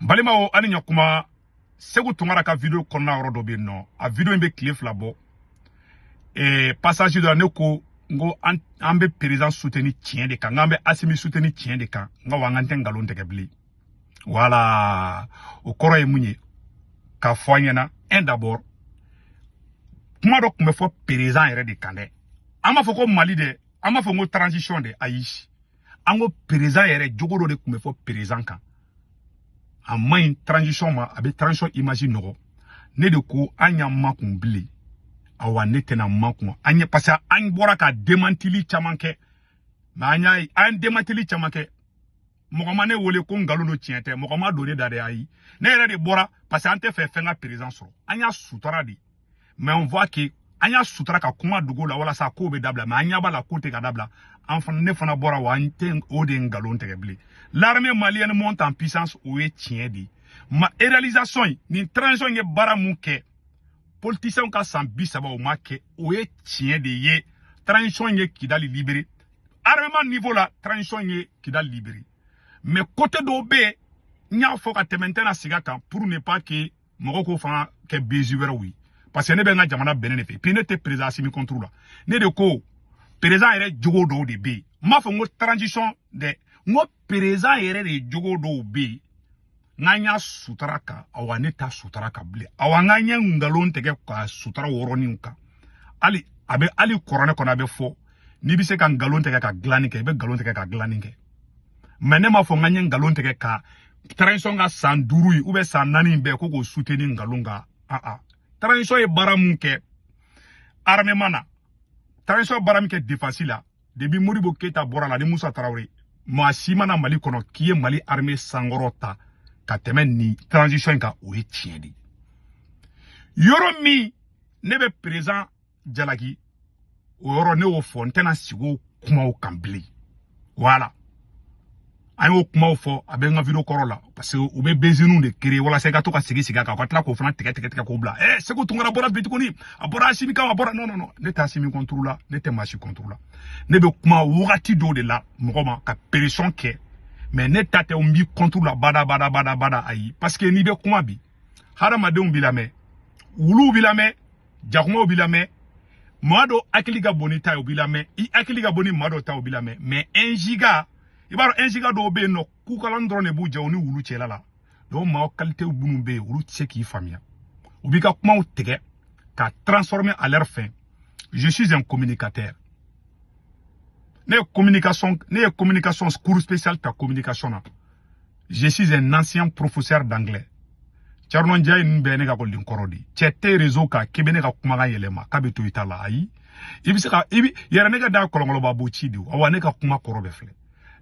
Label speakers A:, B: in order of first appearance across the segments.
A: N balimaw, ani ɲakuma. Segu Tunkara ka vidéo kɔnɔna yɔrɔ dɔ bɛ yen nɔ, a vidéo in bɛ tile 2 bɔ. Passage dɔ la, ne ko n ko an bɛ président soutenir tiɲɛ de kan, n k'an bɛ Asimi soutenir tiɲɛ de kan, n ka wa an tɛ nkalon tigɛ bilen. Voilà, o kɔrɔ ye mun ye k'a fɔ an ɲɛna? Un, d'abord, kuma dɔ tun bɛ fɔ président yɛrɛ de kan dɛ. An b'a fɔ ko Mali dɛ, an b'a fɔ ko transition dɛ, ayi, an ko président yɛrɛ. Jogo dɔ de tun bɛ fɔ président kan, a man ɲi transition ma, a bɛ transition image nɔgɔ. Ne de ko an y'an makun bilen. Awa, ne tɛna makun an ye, parce que an bɔra ka démantili caman kɛ. Mais an y'a ye, an ye démantili caman kɛ, mɔgɔ ma ne wele ko nkalon don, tiɲɛ tɛ, mɔgɔ ma don ne da dɛ. Ayi, ne yɛrɛ de bɔra, parce que an tɛ fɛ fɛn ka président sɔrɔ. An y'a sutura de, mais on voit que an y'a sutura ka kuma dogo la walasa kow bɛ dabila. Mais an ɲɛ b'a la, ko tɛ ka dabila. An fana, ne fana bɔra wa, an tɛ o de nkalon tigɛ bilen. L'armée malienne monte en puissance, o ye tiɲɛ de ye. Ma réalisation in, nin transition in ye baara mun kɛ, politiciens ka san 30 o ma kɛ, o ye tiɲɛ de ye. Transition ye Kidali libéré, armement niveau la, transition ye Kidali libéré. Mais côté dɔw bɛ yen, n y'a fɔ ka tɛmɛ, n tɛna segin a kan pour ne pas que mɔgɔw k'o fana kɛ buzz wɛrɛw ye, parce que ne bɛ n ka jamana bɛnnen de fɛ. Puis ne tɛ président Asimi contre la. Ne de ko président yɛrɛ jogo dɔw de bɛ yen. N m'a fɔ n ko transition dɛ, n ko président yɛrɛ de jogo dɔw bɛ yen, n'an y'a sutara kan. Awa, ne t'a sutara kan bilen. Awa, n k'an ye nkalon tigɛ ka sutara o yɔrɔnin kan. Hali a bɛ, hali kuranɛ kɔnɔ a bɛ fɔ, n'i bɛ se ka nkalon tigɛ ka dilanni kɛ, i bɛ nkalon tigɛ ka dilanni kɛ. Mais ne m'a fɔ n k'an ye nkalon tigɛ ka transition ka san 5 ye ou bien san 4 bɛɛ ko k'o soutenir nkalon kan. Ah ah, transition ye baara mun kɛ armement na, transition baara min kɛ défense la, depuis Modibo Keyita bɔra la ni Musa Tarawele, maa si mana Mali kɔnɔ k'i ye Mali armée sankɔrɔ ta ka tɛmɛ nin transition in kan, o ye tiɲɛ de ye. Yɔrɔ min ne bɛ président jalaki, o yɔrɔ ne y'o fɔ, n tɛna sigi o kumaw kan bilen. Voilà, an y'o kumaw fɔ, a bɛ n ka vidéo kɔrɔ la, parce que u bɛ besoin de créer walasa i ka to ka sigi sigi a kan, ka tila k'o fana tigɛ tigɛ tigɛ k'o bila. Segu Tunkara bɔra bi tuguni, a bɔra Asimi kama, a bɔra. Non, non, non, ne tɛ Asimi contre la, ne tɛ maa si contre la. Ne bɛ kuma wagati dɔw de la mɔgɔ ma ka pression kɛ, mais ne ta tɛ n b'i contre la bada bada bada bada, ayi. Parce que n'i bɛ kuma bi, hadamadenw b'i lamɛn, wuluw b'i lamɛn, jakumaw b'i lamɛn, maa dɔw hakili ka bon ni ta ye, o b'i lamɛn, i hakili ka bon ni maa dɔw ta, o b'i lamɛn. Mais 1 giga, i b'a dɔn, 1 giga dɔw bɛ yen nɔ, kukalan dɔrɔn de b'u jɛ u ni wulu cɛla la. Donc maa qualité minnu bɛ yen, olu tɛ se k'i faamuya, u b'i ka kumaw tigɛ ka transformer à leur fin. Je suis un communicateur. Ne ye communication, ne ye communication cours spécial ta communication na. Je suis un ancien professeur d'anglais. Thierno Ndiaye ninnu bɛɛ ye ne ka ekɔliden kɔrɔ de ye. Cɛ tɛ réseau kan k'i bɛ ne ka kumakan yɛlɛma k'a bɛ to i ta la, ayi. I bɛ se ka i bɛ yɛrɛ ne ka da kɔlɔnkɔlɔba b'o ci de. Awa, ne ka kuma kɔrɔ bɛ filɛ,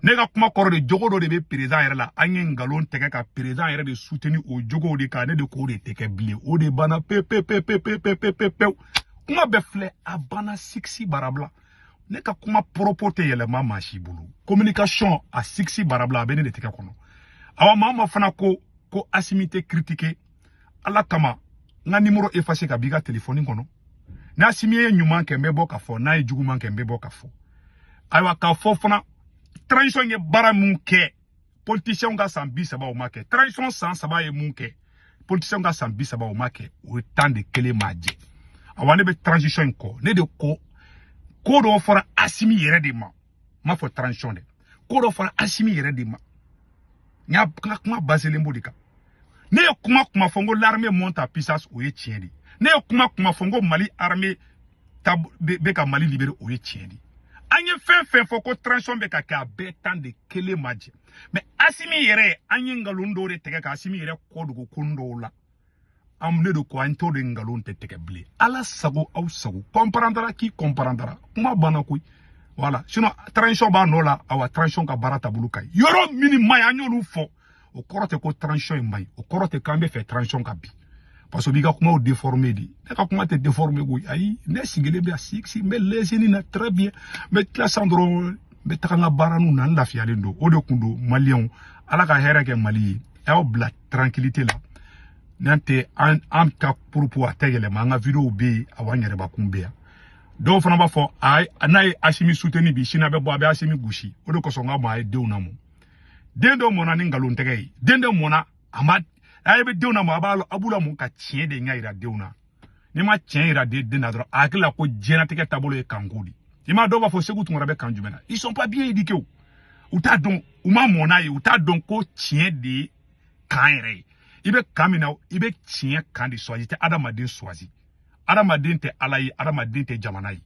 A: ne ka kuma kɔrɔ de, jogo dɔ de bɛ président yɛrɛ la. An ye nkalon tigɛ ka président yɛrɛ de soutenir o jogow de kan. Ne de k'o de tɛ kɛ bilen, o de banna pe pe pe pe pe pe pe pe pewu. Kuma bɛɛ filɛ, a banna siksi barabila. Ne ka kuma propos tɛ yɛlɛma maa si bolo. Communication a siksi barabila, a bɛ ne de tɛgɛ kɔnɔ. Awa, maa ma fana ko ko Asimi tɛ critiquer, Ala kama, n ka numéro effacé ka b'i ka téléphone kɔnɔ. Ni Asimi ye ɲuman kɛ, n bɛ bɔ ka fɔ. N'a ye juguman kɛ, n bɛ bɔ ka fɔ. Ayiwa, k'a fɔ fana, transition ye baara mun kɛ, politiciens ka san 30 o ma kɛ. Transition san 3 ye mun kɛ, politiciens ka san 30 o ma kɛ, o ye tan de kelen maa jɛ. Awa, ne bɛ transition in kɔ. Ne de ko ko dɔ fɔra Asimi yɛrɛ de ma, n m'a fɔ transition dɛ, ko dɔ fɔra Asimi yɛrɛ de ma. N y'a ka kuma baselen b'o de kan. Ne ye kuma kuma fɔ n ko l'armée monte en puissance, o ye tiɲɛ de ye. Ne ye kuma kuma fɔ n ko Mali armée ta bɛ ka Mali libérer, o ye tiɲɛ de ye. An ye fɛn fɛn fɔ ko transition bɛ ka kɛ, a bɛɛ tan de kelen ma jɛ. Mais Asimi yɛrɛ, an ye nkalon dɔw de tigɛ ka Asimi yɛrɛ kɔ dogo ko dɔw la. An ne de ko an t'o de nkalon tɛ tigɛ bilen. Ala sago, aw sago. Comprendra qui comprendra. Kuma banna koyi. Voilà, sinon transition b'a nɔ la. Awa, transition ka baara taabolo ka ɲi. Yɔrɔ min man ɲi, an y'olu fɔ. O kɔrɔ tɛ ko transition in man ɲi, o kɔrɔ tɛ k'an bɛ fɛ transition ka bin, parce que u b'i ka kumaw déformer de. Ne ka kuma tɛ déformer koyi, ayi. Ne sigilen bɛ yan sigi, n bɛ lɛsini na très bien. N bɛ tila sisan dɔrɔn, n bɛ taga n ka baaraninw na, n lafiyalen don. O de kun don. Maliyɛnw, Ala ka hɛrɛ kɛ Mali ye. A y'aw bila tranquillité la. N'an tɛ an ka propos, a tɛ yɛlɛma. An ka vidéo bɛ yen, awa, an yɛrɛbakun bɛ yan. Dɔw fana b'a fɔ a n'a ye Asimi soutenir bi, sini a bɛ bɔ, a bɛ Asimi gosi. O de kosɔn n k'a ma, a ye denw lamɔ. Den dɔw mɔnna ni nkalon tɛgɛ ye, den dɔ mɔnna. A ma a ye bɛ denw na, a b'a a b'u lamɔ ka tiɲɛ de ɲɛ yira denw na. N'i ma tiɲɛ yira den na dɔrɔn, a hakili la ko diɲɛlatigɛ taabolo ye kanko de. I ma dɔw b'a fɔ Segu Tunkara bɛ kan jumɛn na? Ils sont pas bien éduqués. U t'a dɔn, u ma mɔ n'a ye, u t'a dɔn ko tiɲɛ de ye kan yɛrɛ ye. I bɛ kan min na, i bɛ tiɲɛ kan de choisi, i tɛ adamaden choisi. Adamaden tɛ Ala ye, adamaden tɛ jamana ye.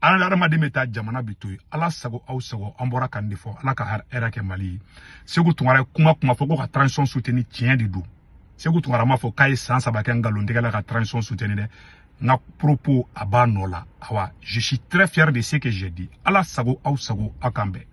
A: Adamaden bɛ taa, jamana bɛ to yen. Ala sago, aw sago. An bɔra ka nin de fɔ. Ala ka hɛrɛ kɛ Mali ye. Segu Tunkara ye kuma kuma fɔ ko ka transition soutenir, tiɲɛ de don. Segu Tunkara m'a fɔ k'a ye san 3 kɛ nkalontigɛ la ka transition soutenir dɛ. N ka propos, a b'a nɔ la. Awa, je suis très fier de ce que j'ai dit. Ala sago, aw sago. Aw k'an bɛn.